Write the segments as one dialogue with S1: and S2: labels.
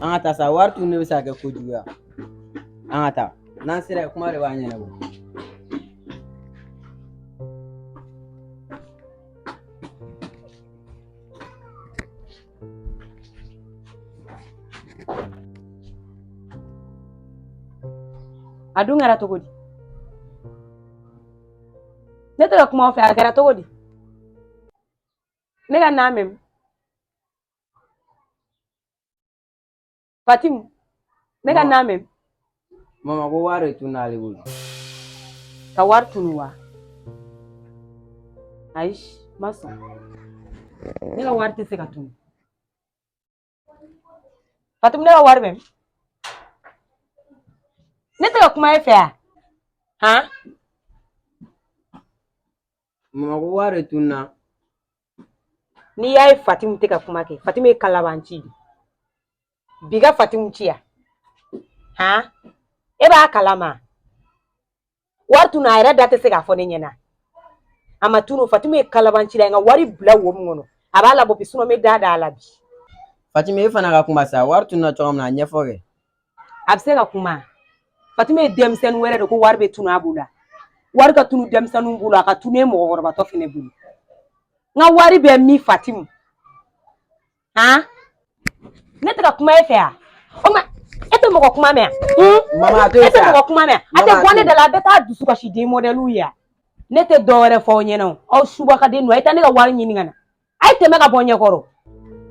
S1: An ka taa sa, wari tun ne bɛ se ka kɛ kojugu ya. An ka taa. N'an sera yen, kuma de b'a ɲɛnabɔ.
S2: A dun kɛra cogo di? Ne tɛ ka kuma aw fɛ, a kɛra cogo di? Ne ka na mɛn. Fatimu, ne ka na mɛn.
S1: Mama ko wari de tununa ale bolo.
S2: Ka wari tunu wa? Ayi, ma sɔn. Ne ka wari tɛ se ka tunu. Fatimu, ne ka wari bɛ min? Ne tɛ ka kuma e fɛ yan. Han?
S1: Mama ko wari de tununa.
S2: N'i y'a ye Fatimu tɛ ka kuma kɛ, Fatimu ye kalabanci de. Bi ka Fatimu ci yan. Han? E b'a kalama. Wari tunu a yɛrɛ da tɛ se k'a fɔ ne ɲɛna. A ma tunu, Fatimu ye kalabanci la, nka wari bila wo min kɔnɔ, a b'a labɔ bi, sinɔn n bɛ da da a la bi.
S1: Fatima, e fana ka kuma sa, wari tununa cogo min na, a ɲɛfɔ kɛ.
S2: A bɛ se ka kuma. Fatima ye denmisɛnnin wɛrɛ de ko wari bɛ tunu a bolo. Wari ka tunu denmisɛnninw bolo, a ka tunu e mɔgɔkɔrɔbatɔ fɛnɛ bolo. N ka wari bɛ min, Fatimu? Han? Ne tɛ ka kuma e fɛ yan. O ma e tɛ mɔgɔ kuma mɛn yan.
S1: Mama, a to
S2: E
S1: yen
S2: tɛ
S1: sa.
S2: mɔgɔ kuma mɛn yan. A tɛ
S1: Mama, a
S2: bɔ
S1: to
S2: ne
S1: yen.
S2: da la, a bɛ taa dusukasi den mɔdɛliw ye yan. Ne tɛ dɔ wɛrɛ fɔ aw ɲɛna o. Aw subakaden ninnu, a ye taa ne ka wari ɲini ka na. A ye tɛmɛ ka bɔ ɲɛkɔrɔ.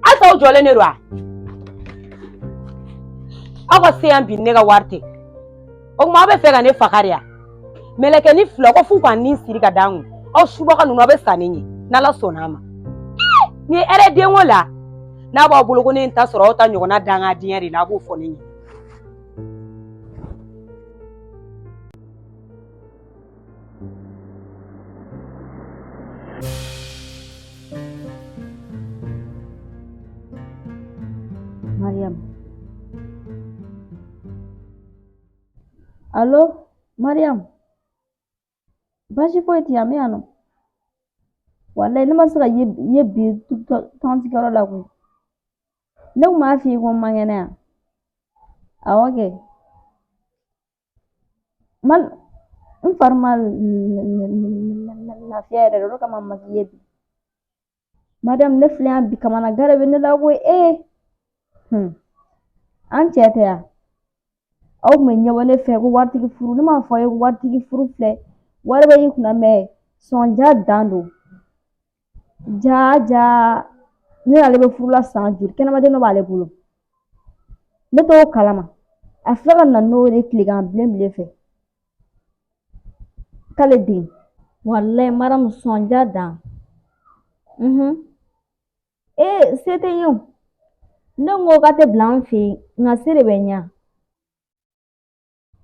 S2: Halisa aw jɔlen de don wa? Aw ka se yan bi, ne ka wari tɛ. O tuma aw bɛ fɛ ka ne faga de yan. Mɛlɛkɛnin fila ko f'u ka nin siri ka d'an kun. Aw subaka ninnu, aw bɛ sa ne ɲɛ. N'Ala sɔnna a ma. Nin ye hɛrɛ denko la. N'a b'aw bolo ko ne ye n ta sɔrɔ aw ta ɲɔgɔnna dangadenya de la, a b'o fɔ ne ɲɛ.
S3: Mariam. Allo, Mariam. Baasi foyi tɛ yan, n bɛ yan nɔ. Walayi ne ma se ka ye bi tɔntigɛyɔrɔ la koyi. Ne kun b'a f'i ye ko n man kɛnɛ yan. Awɔ kɛ. Ma n fari ma lafiya yɛrɛ de, o de kama n ma se ye bi. Mariam, ne filɛ yan bi, kamanagan de bɛ ne la koyi. Ee! An cɛ tɛ yan. Aw tun bɛ ɲɛbɔ ne fɛ ko waritigi furu, ne m'a fɔ aw ye ko waritigi furu filɛ, wari bɛ y'i kunna mɛ sɔnja dan don. Ja ja ne n'ale bɛ furu la san joli, kɛnɛmaden dɔ b'ale bolo. Ne t'o kalama. A filɛ ka na n'o de tilegan bilen bilen fɛ. K'ale den. Walayi Mariam, sɔnja dan. Ee, se tɛ n ye o. Ne ko k'a tɛ bila an fɛ yen, nka se de bɛ n ɲɛ.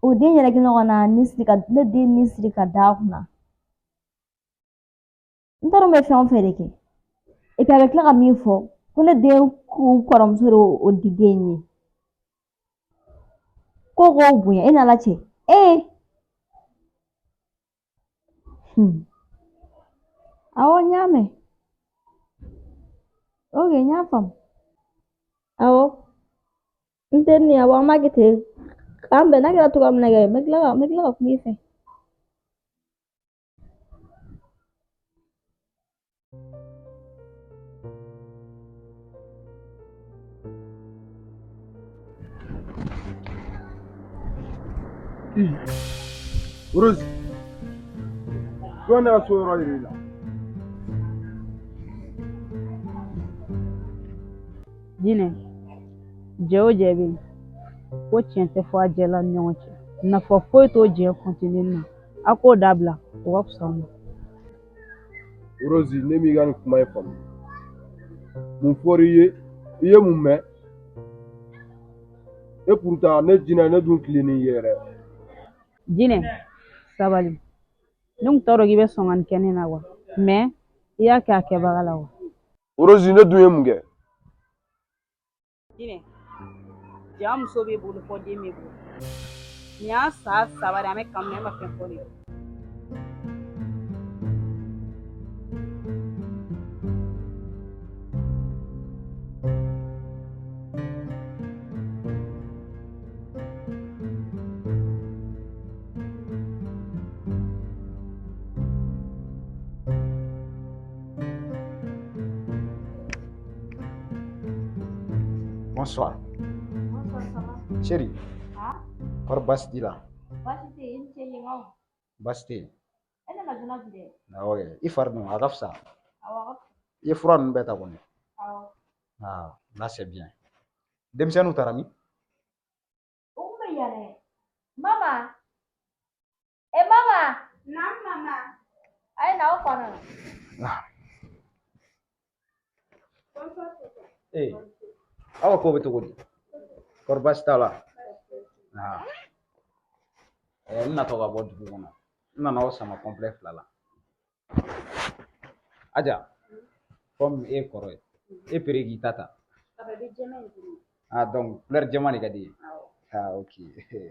S3: O den yɛrɛ kɛ ɲɔgɔn na ni siri ka ne den ni siri ka d'a kunna. N t'a dɔn n bɛ fɛn o fɛn de kɛ. Et puis a bɛ tila ka min fɔ ko ne den kɔrɔmuso de y'o di den ye. Ko k'o bonya e n'Ala cɛ. Ee! Awɔ, n y'a mɛn. Ok, n y'a faamu. Awɔ. N terinin, awɔ, an b'a kɛ ten. K'an bɛn n'a kɛra cogoya min na kɛ, n bɛ tila ka kuma i fɛ.
S4: Rose, jɔn ne ka so yɔrɔ yir'i la?
S5: Jinɛ, jɛ o jɛ bɛ yen ko tiɲɛ tɛ fɔ a jɛla ni ɲɔgɔn cɛ. Nafa foyi t'o jɛ kɔntinin na. A k'o dabila, o ka fisa ma.
S4: Rose, ne m'i ka nin kuma in faamu. Mun fɔr'i ye? I ye mun mɛn? Et pourtant ne jinɛ, ne dun tilennen ye yɛrɛ.
S5: Jinɛ, sabali. Ne tun t'a dɔn k'i bɛ sɔn ka nin kɛ ne na wa. Mais i y'a kɛ a kɛbaga la wa.
S4: Rose, ne dun ye mun kɛ?
S5: Jinɛ, ja muso b'e bolo fɔ den b'e bolo. Nin y'a san 3 de, an bɛ kanu na, e ma fɛn fɔ ne ye.
S6: Bonsoir.
S3: Bonsoir, ça va?
S6: Chérie.
S3: Ah?
S6: Kɔri baasi t'i la?
S3: Baasi tɛ yen, i ni ce yen o.
S6: Baasi tɛ yen.
S3: E nana joona bi dɛ.
S6: Awɔ kɛ. I fari dun, a ka fisa?
S3: Awɔ, a ka fisa.
S6: I ye fura ninnu bɛɛ ta kɔni?
S3: Awɔ.
S6: Ah, là c'est bien. Denmisɛnninw taara min?
S3: O kun bɛ yan dɛ. Mama! E mama!
S7: Naam mama.
S3: A ye na aw fa nana.
S6: Ah. Ee, aw ka ko bɛ cogo di? Kɔri baasi t'a la? Ah. N natɔ ka bɔ dugu kɔnɔ. N nana aw sama complet fila la. Aja, comme e ye kɔrɔ ye, e pere k'i ta ta. Ah, donc couleur jɛman de ka di i ye. Ah, ok.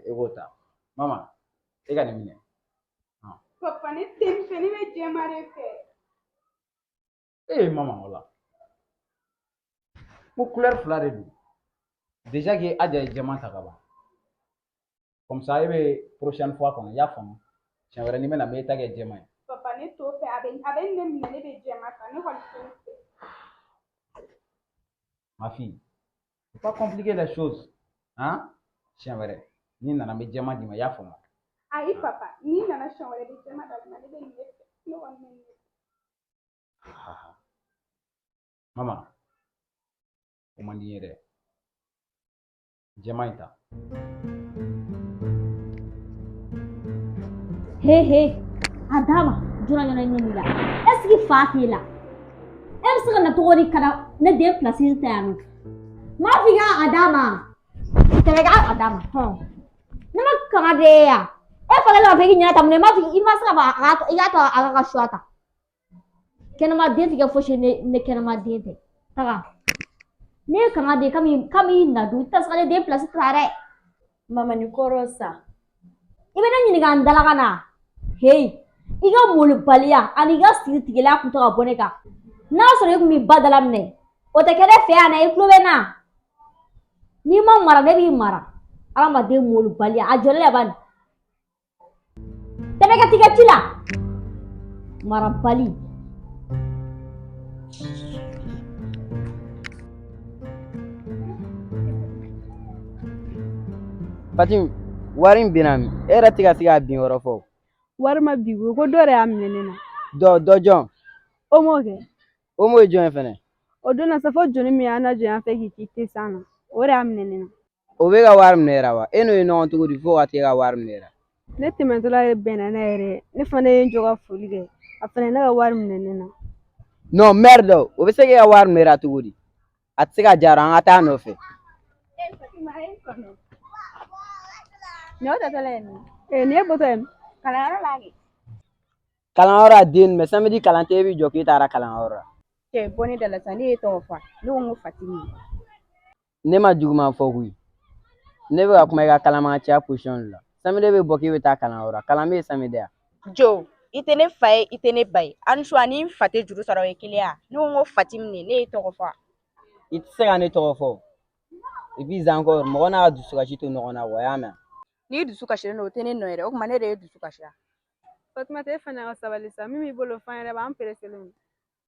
S6: E b'o ta. Mama, e ka nin minɛ.
S7: Papa ne tɛ nin fɛ, ne bɛ jɛman de fɛ.
S6: E ye mama o la. Ko couleur fila de don. Déjà que Aja ye jɛman ta ka ban. Comme ça e bɛ prochaine fois kɔnɔ, i y'a faamu. Siɲɛ wɛrɛ n'i bɛna n bɛ ta kɛ jɛman ye.
S7: Papa ne t'o fɛ, a bɛ ne minɛ, ne bɛ jɛman ta, ne kɔni t'o fɛ.
S6: Ma fille, faut pas compliquer les choses. Hein? Siɲɛ wɛrɛ n'i nana n bɛ jɛman d'i ma, i y'a faamu.
S7: Ayi papa, n'i nana siɲɛ wɛrɛ i bɛ jɛman d'a ma, ne bɛ nin de fɛ, ne kɔni bɛ nin de fɛ.
S6: Ah. Mama, o man di n ye dɛ. Jɛman in ta.
S3: He he, a d'a ma joona joona ɲɛ b'i la. Est ce que fa t'e la? E bɛ se ka na cogo di ka na ne den place ta yan nɔ? N m'a fɔ i k'a d'a ma. Tɛmɛ k'a d'a ma. Hɔn. Ne ma kanga d'e ye yan. E fa kɛlen k'a fɔ k'i ɲɛna ta mun na? I m'a fɔ i ma se ka fɔ a ka i k'a to a ka choix ta. Kɛnɛma den tɛ kɛ fosi ye ne ne kɛnɛma den tɛ. Taga. Ne ye kanga d'e ye kami y'i na don i tɛ se ka ne den place ta dɛ.
S8: Mama ni kɔrɔ sa.
S3: I bɛ ne ɲininka n dalakan na. Heyi, i ka molobaliya ani i ka siritigɛla kun tɛ ka bɔ ne kan. N'a sɔrɔ i kun b'i ba dala minɛ, o tɛ kɛ ne fɛ yan dɛ, i tulo bɛ n na. N'i ma mara ne b'i mara. Hadamaden molobaliya a jɔlen la bani. Tɛmɛ ka t'i ka ci la. Marabali.
S1: Fatim, wari in binna min? E yɛrɛ tɛ ka se k'a bin yɔrɔ fɔ.
S7: Wari ma bin koyi, ko dɔ de y'a minɛ ne na.
S1: Dɔ dɔ jɔn?
S7: O m'o kɛ.
S1: O m'o ye jɔn ye fɛnɛ?
S7: O don na Safo joli min y'an lajɔ yan fɛ k'i k'i te san na, o de y'a minɛ ne na.
S1: O bɛ ka wari minɛ e la wa? E n'o ye ɲɔgɔn cogo di fo ka t'e ka wari minɛ e la?
S7: Ne tɛmɛtɔla de bɛnna n'a yɛrɛ ye, ne fana ye n jɔ ka foli kɛ, a fana ye ne ka wari minɛ ne na.
S1: Non, merde, o bɛ se k'e ka wari minɛ e la cogo di? A tɛ se ka jara, an ka taa a nɔfɛ.
S7: Nin y'o tatɔla ye nin ye. Nin ye bɔtɔ ye kalanyɔrɔ la kɛ.
S1: Kalanyɔrɔ a den mais samedi kalan tɛ e b'i jɔ k'e taara kalanyɔrɔ la.
S7: Cɛ bɔ ne da la sa, ne ye tɔgɔ fɔ, ne ko n ko Fatimi.
S1: Ne ma juguman fɔ koyi. Ne bɛ ka kuma i ka kalamancɛya position de la. Samedi e bɛ bɔ k'e bɛ taa kalanyɔrɔ la. Kalan bɛ yen samedi ya.
S9: Jo, i tɛ ne fa ye, i tɛ ne ba ye. An su ani n fa tɛ juru sara, o ye kelen ye. Ne ko n ko Fatimi de, ne ye tɔgɔ fɔ.
S1: I tɛ se ka ne tɔgɔ fɔ. Et puis encore, mɔgɔ n'a ka dusukasi to ɲɔgɔn na wa, i y'a mɛn?
S9: N'i dusu kasilen don, o tɛ ne nɔ yɛrɛ. O tuma ne de ye dusu kasiya.
S7: Fatumata, e fana ka sabali sa, min b'i bolo fan yɛrɛ b'an pereselen don.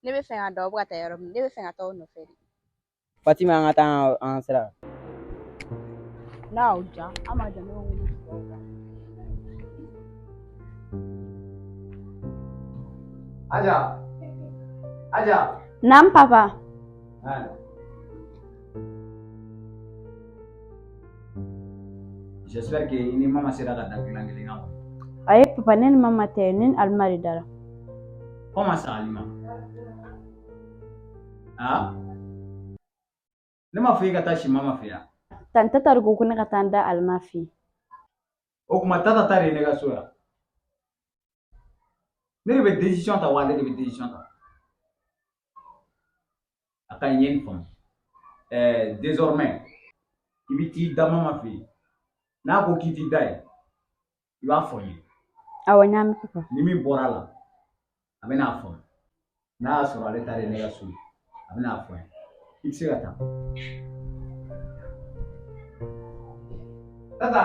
S9: Ne bɛ fɛ ka dɔn aw bɛ ka taa yɔrɔ min, ne bɛ fɛ ka taa aw nɔfɛ de.
S1: Fatima, an ka taa an sira.
S9: N'a y'aw diya, an b'a diya, ne ko n ko ne dusu b'aw kan.
S6: Aja. Aja.
S8: Naam papa.
S6: Ah. J'espère que i ni mama sera ka da dilan kelen kan.
S8: Ayi papa, ne ni mama tɛ, ne ni Alima de dara.
S6: Comment ça, Alima? Ah? Ne m'a fɔ i ka taa si mama fɛ yan.
S8: Tan tata de ko ko ne ka taa n da Alima fɛ yen.
S6: O tuma tata ta de ye ne ka so yan. Ne de bɛ décision ta wa ale de bɛ décision ta? A ka ɲi, n ye nin faamu. Désormais, i bɛ t'i da mama fɛ yen. N'a ko k'i t'i da yen, i b'a fɔ n ye.
S8: Awɔ, n y'a mɛn papa.
S6: Ni min bɔra a la, a bɛ n'a fɔ n ye. N'a y'a sɔrɔ ale ta de ye ne ka so ye, a bɛ n'a fɔ n ye. I bɛ se ka taa. Tata!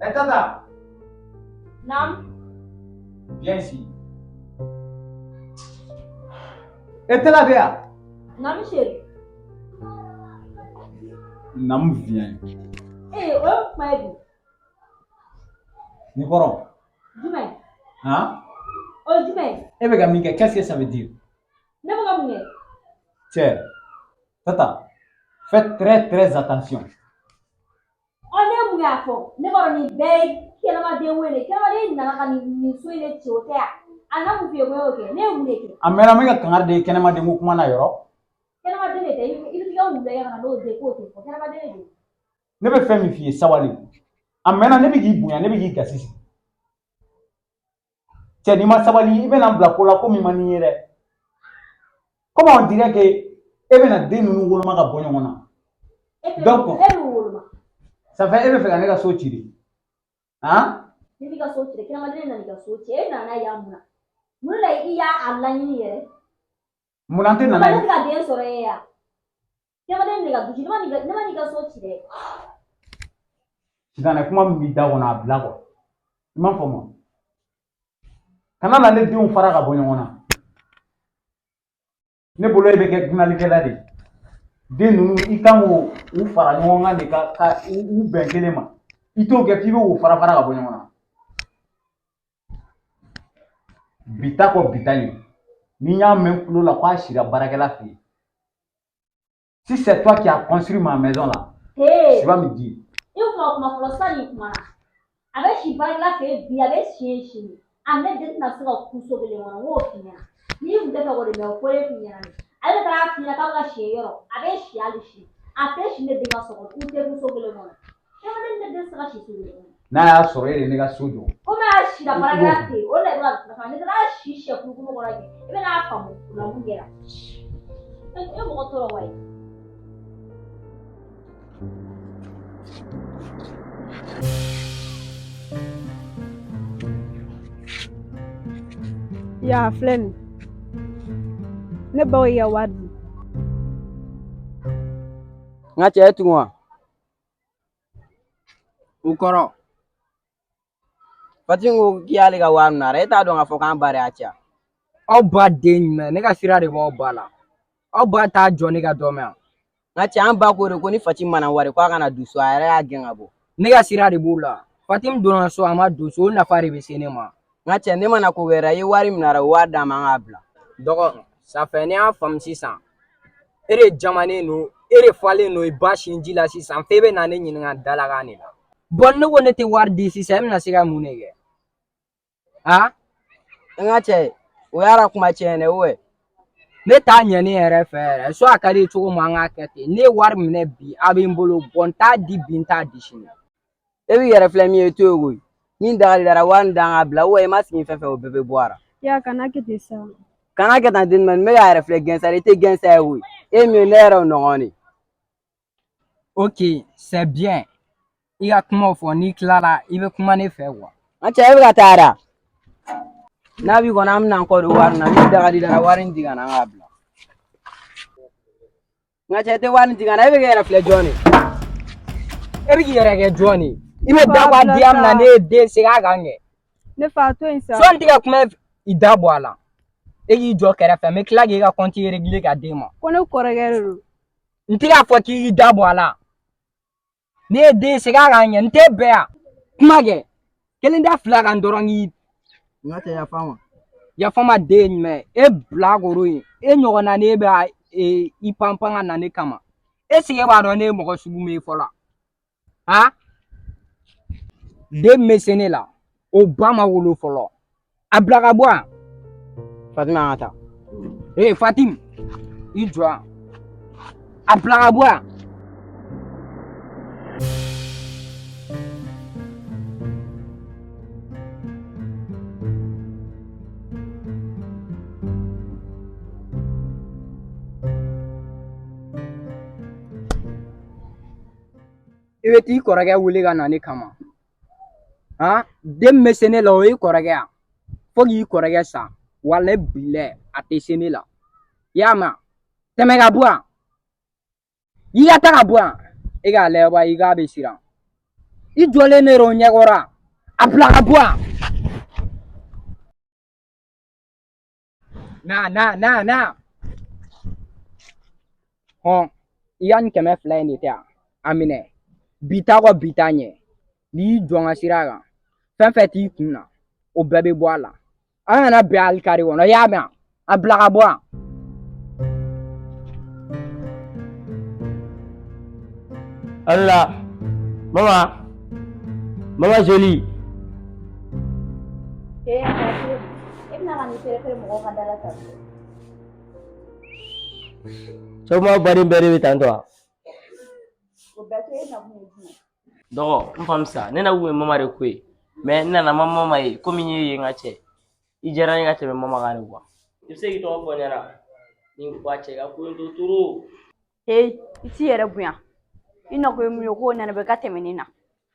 S6: Eh tata!
S3: Naam.
S6: Viens ici. Eh tata bɛ yan?
S3: Naam chérie.
S6: Namu viens.
S3: Ee, o ye kuma ye bi.
S6: Nin kɔrɔ.
S3: Jumɛn?
S6: Han?
S3: O ye jumɛn ye?
S6: E bɛ ka min kɛ, qu'est-ce que ça veut dire?
S3: Ne bɛ ka mun kɛ?
S6: Cɛ, Tata, faites très très attention.
S3: Ɔ, ne ye mun kɛ a fɔ? Ne b'a dɔn nin bɛɛ ye kɛnɛmaden wele. Kɛnɛmaden nana ka nin so in de ci, o tɛ yan. A nana mun f'i ye ko e y'o kɛ? Ne ye mun de kɛ?
S6: A mɛnna, n bɛ ka kangari da i ye kɛnɛmaden ko kuma na yɔrɔ.
S3: Kɛnɛmaden de tɛ, i bɛ t'i ka wulu lajɛ ka na n'o den k'o tɛ fɔ. Kɛnɛmaden de don.
S6: Ne bɛ fɛn min f'i ye, sabali. A mɛnna, ne bɛ k'i bonya, ne bɛ k'i gasi sigi. Cɛ, n'i ma sabali, i bɛna n bila ko la ko min man di n ye dɛ. Comme on dirait que e bɛna den ninnu woloma ka bɔ ɲɔgɔn na. Donc,
S3: E bɛ woloma.
S6: Ça fait e bɛ fɛ ka ne ka so ci de. Han?
S3: Ne b'i ka so ci dɛ, kɛnɛmaden nana i ka so ci. E nana yan mun na? Mun la i y'a laɲini yɛrɛ?
S6: Munna n tɛ nana
S3: Ne
S6: ye?
S3: tɛ ka den sɔrɔ e ya. Kɛnɛmaden de ka du ci. Ne ma n'i ka so ci dɛ.
S6: Sitanɛ kuma min b'i da kɔnɔ, a bila quoi. I m'a faamu? Kana na ne denw fara ka bɔ ɲɔgɔn na. Ne bolo e bɛ kɛ dilanlikɛla de ye. Den ninnu i kan k'u u fara ɲɔgɔn kan de ka u bɛn kelen ma. I t'o kɛ f'i bɛ k'u fara fara ka bɔ ɲɔgɔn na. Bi ta kɔ bi ta ɲɛ. Ni n y'a mɛn tulo la k'a sira baarakɛla fɛ yen. Si c'est toi qui as construit ma maison là,
S3: Hey.
S6: tu vas me dire.
S3: I kuma fɔlɔ sisan nin kuma na. A bɛ si baarakɛla fɛ yen bi, a bɛ si yen sini. A ne den tɛna se ka kun so kelen kɔnɔ, n k'o f'i ɲɛna. N'i tun tɛ fɛ k'o de mɛn, o fɔlen f'i ɲɛna de. Ale taara f'i ɲɛna k'a bɛ ka si yen yɔrɔ, a bɛ si hali sini. A tɛ si ne den ka so kɔnɔ, u tɛ kun so kelen kɔnɔ. Ne ni ne den tɛ se ka si so kelen kɔnɔ.
S6: N'a y'a sɔrɔ e de ye ne ka so jɔ.
S3: Komi a sira baarakɛla fɛ yen, o de la i bɛ ka kuma. N'i taara si sɛ kulukulu kɔnɔ kɛ, i bɛna faamu o la mun kɛra. E mɔgɔ tɔɔrɔ wa ye.
S7: Ya filɛ nin, ne baw y'i ka wari di.
S1: N ka cɛ, e tugun wa?
S10: O kɔrɔ.
S1: Fati ko k'i y'ale ka wari minɛ, e t'a dɔn k'a fɔ k'an ba de y'a ci.
S10: Aw ba den jumɛn? Ne ka sira de b'aw ba la. Aw ba t'a jɔ ne ka dɔ mɛn.
S1: N ka cɛ, an ba ko de ko ni Fati mana wari k'a kana don so, a yɛrɛ y'a gɛn ka bɔ.
S10: Ne ka sira de b'u la. Fati donna so, a ma don so, o nafa de bɛ se ne ma.
S1: N ka cɛ, ne mana ko wɛrɛ, i ye wari minɛ, o wari d'a ma, an k'a bila.
S10: Dɔgɔ, ça fait ne y'a faamu sisan. E de jamanen don, e de falen don i ba sinji la sisan, f'e bɛ na ne ɲininka dalakan de la. Bon, ne ko ne tɛ wari di sisan, e bɛna se ka mun de kɛ? Han?
S1: N ka cɛ, o y'a la kuma tiɲɛ dɛ, o.
S10: Ne t'a ɲɛ ne yɛrɛ fɛ yɛrɛ. So a ka di cogo min, an k'a kɛ ten. Ne ye wari minɛ bi, a bɛ n bolo. Bon, n t'a di bi, n t'a di sini.
S1: E b'i yɛrɛ filɛ min ye, to yen koyi. Min dagali dara, wari d'an k'a bila, i ma sigi fɛn fɛn, o bɛɛ bɛ bɔ a la.
S7: Ya, kana kɛ ten sa.
S1: Kana kɛ tan den nin bɛ k'a yɛrɛ filɛ gɛnsa de, i tɛ gɛnsa ye koyi. E min ye ne yɛrɛ nɔgɔn de.
S10: Ok, c'est bien. I ka kumaw fɔ, n'i tilala i bɛ kuma ne fɛ quoi.
S1: N ka cɛ, e bɛ ka taa yɛrɛ. N'a b'i kɔnɔ, an bɛna an kɔ don wari in na. Min dagali dara, wari in di ka na, an k'a bila. N ka cɛ, i tɛ wari in di ka na, e bɛ k'e yɛrɛ filɛ jɔn de?
S10: E bɛ k'i yɛrɛ kɛ jɔn de? I bɛ da bɔ a diya min na, ne ye den segin a kan kɛ.
S7: Ne fa, to yen sa.
S10: Sɔnni tɛ ka kuma i da bɔ a la. E k'i jɔ kɛrɛfɛ, n bɛ tila k'i ka compte régler ka d'e ma.
S7: Ko ne kɔrɔkɛ de don.
S10: N tɛ k'a fɔ k'i k'i da bɔ a la. Ne ye den segin a kan ɲɛ, n tɛ bɛn yan. Kuma kɛ. Kelen da fila kan dɔrɔn k'i.
S1: N ka cɛ, yafa n ma.
S10: Yafa ma den jumɛn? E bila koro yen. E ɲɔgɔnna ne bɛ i pan pan ka na ne kama. E sigi b'a dɔn ne ye mɔgɔ sugu min ye fɔlɔ. Han? Den min bɛ se ne la, o ba ma wolo fɔlɔ. A bila ka bɔ yan.
S1: Fatima, an ka taa.
S10: Ee Fatim, i jɔ yan. A bila ka bɔ yan. I bɛ t'i kɔrɔkɛ wele ka na ne kama. Han? Den min bɛ se ne la, o y'i kɔrɔkɛ yan. Fo k'i kɔrɔkɛ sa. Walayi bilɛ, a tɛ se ne la. I y'a mɛn? Tɛmɛ ka bɔ yan. I ka taa ka bɔ yan. E k'a lajɛ ba, i k'a bɛ siran. I jɔlen de don ɲɛkɔrɔ. A bila ka bɔ yan. Na na na na. Hɔn, i ka nin 200 in de tɛ yan. A minɛ bi t'a kɔ bi t'a ɲɛ n'i y'i jɔ n ka sira kan fɛn fɛn t'i kun na o bɛɛ bɛ bɔ a la an kana bɛn hali kare kɔnɔ i y'a mɛn a bila ka bɔ yan.
S1: Allah mama mama jolie.
S3: E bɛna ka nin feere feere mɔgɔw ka da la tan.
S1: Sɔgɔma baden bɛɛ de bɛ tan tɔ wa?
S3: O bɛɛ to e nakun ye jumɛn?
S1: Dɔgɔ n famusa ne na kun ye mama de ko ye mais n nana ma mama ye komi n ye yen ka cɛ i diyara n ye ka tɛmɛ mama kan de quoi. I bɛ se k'i tɔgɔ fɔ n ɲɛna ni n fa cɛ ka ko in to toro.
S8: Hey, i t'i yɛrɛ bonya. I nakun ye mun ye k'o ɲɛnabɔ i ka tɛmɛ ne na.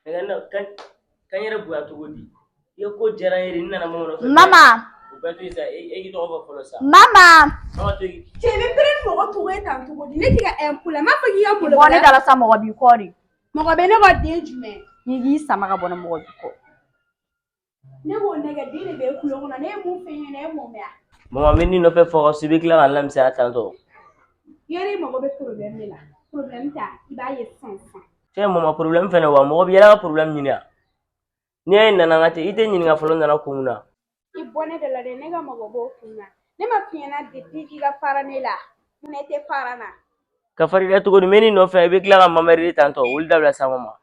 S1: Ka n yɛrɛ bonya cogo di? I ka ko diyara n ye de n nana mama nɔfɛ.
S8: Mama.
S1: O bɛɛ to yen sa e k'i tɔgɔ fɔ fɔlɔ sa.
S8: Mama.
S1: Mama to yen.
S7: Cɛ i bɛ pere ni mɔgɔ tɔgɔ ye tan cogo di? Ne t'i ka impôt la n m'a fɔ k'i ka malo.
S8: Bɔ ne da la sa mɔgɔ b'i kɔ de.
S7: Mɔgɔ bɛ ne kɔ den jumɛn?
S8: N'i k'i sama ka bɔ ne mɔgɔ b'i kɔ.
S7: Ne b'o nɛgɛ den de bɛ e kulo kɔnɔ ne ye mun f'e ɲɛna e m'o mɛn wa?
S1: Mama n bɛ n'i nɔfɛ fɔ ka so i bɛ tila ka n lamisɛnya tan tɔ.
S7: Yɔrɔ i mago bɛ problème de la problème ta i b'a ye sisan sisan.
S1: Cɛ mama problème fɛnɛ wa mɔgɔ bɛ yala ka problème ɲini wa? N'i y'a ye nana n ka cɛ i tɛ ɲininka fɔlɔ n nana kun mun na.
S7: I bɔ ne da la dɛ ne ka mago b'o kun na ne ma f'i ɲɛna depuis k'i ka fara ne la munna i tɛ fara n na.
S1: Ka fara i la cogo di n bɛ n'i nɔfɛ i bɛ tila ka mamɛri tan tɔ olu dabila sa mama.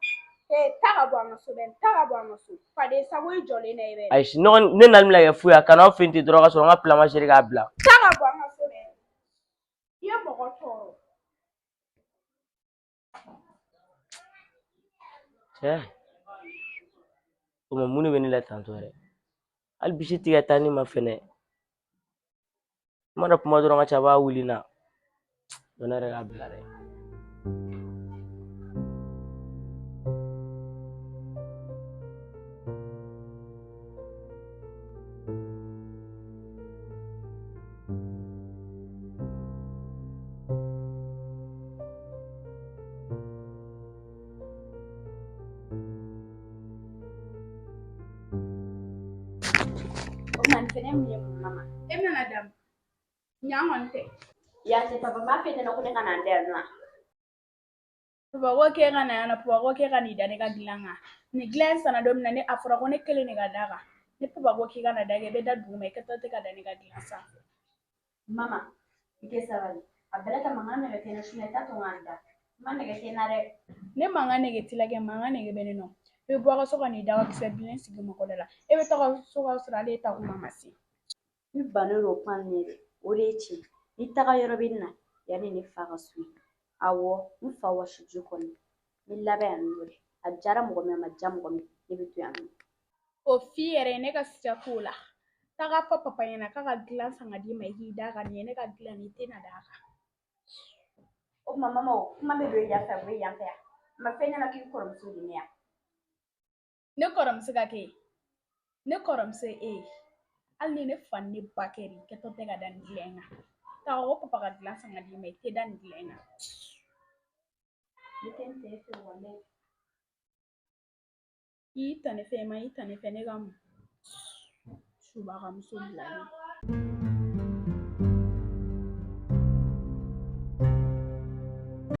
S7: Ee taa ka bɔ an ka so bɛ taa ka bɔ an ka so faden sago i jɔlen na i bɛ.
S1: Ayi ne kɔni ne nali bɛna kɛ fu ye a kana aw fɛ yen ten dɔrɔn ka sɔrɔ n ka plan ma seri k'a bila.
S7: Taa ka bɔ an ka so bɛ i ye mɔgɔ tɔɔrɔ.
S1: Cɛ o ma mun de bɛ ne la tan tɔ yɛrɛ hali bisi tɛ ka taa ne ma fɛnɛ n mana kuma dɔrɔn ka ca a b'a wuli n na ne yɛrɛ k'a bila dɛ.
S8: O tuma nin fɛnɛ mun ye mun mama?
S7: E bɛna na damu ɲan kɔni tɛ.
S8: Yan cɛ papa m'a f'e ɲɛna ko ne ka na n da yan nɔ wa?
S7: Papa ko k'e ka na yan nɔ papa ko k'e ka n'i da ne ka dilan kan nin dilan in sanna don min na ne a fɔra ko ne kelen de ka d'a kan ne papa ko k'i ka na da kɛ i bɛ da duguma i kɛtɔ tɛ ka da ne ka dilan sanfɛ.
S8: Mama, i tɛ sabali. A bɛɛ la ta mankan nɛgɛ tɛ n na sinɔn i t'a to n ka n da. N ma nɛgɛ tɛ n na dɛ.
S7: Ne mankan nege t'i la kɛ mankan nege bɛ ne nɔ. I bɛ bɔ a ka so ka n'i da ka kisɛ bilen sigi mɔgɔ da la e bɛ taga so ka sɔrɔ ale ta kuma ma se.
S8: N bannen don o kuma ninnu ye dɛ. O de ye tiɲɛ. Ni taga yɔrɔ bɛ ne na yanni ne fa ka so ye. Awɔ, n fa wɔsiji kɔni. N bɛ laban yan nɔ de. A diyara mɔgɔ min a ma diya mɔgɔ min ne bɛ to yan nɔ.
S7: O f'i yɛrɛ ye ne ka sira t'o la. Taga fɔ papa ɲɛna k'a ka dilan san ka d'i ma i k'i d'a kan nin ye ne ka dilan nin i tɛna d'a kan.
S8: O tuma mama o kuma bɛ don yan fɛ a bɛ yan fɛ yan. A ma fɛn ɲɛna k'i kɔrɔmuso de ne yan.
S7: Ne kɔrɔmuso ka kɛ ye. Ne kɔrɔmuso ye e ye. Hali ni ne fa ni ne ba kɛra i kɛtɔ tɛ ka da nin dilan in kan. Taga ko papa ka dilan san ka d'i ma i tɛ da nin dilan in kan.
S8: Ne tɛ n tɛ fɛ walayi.
S7: I y'i ta ne fɛ i ma y'i ta ne fɛ ne ka subaga muso bilalen.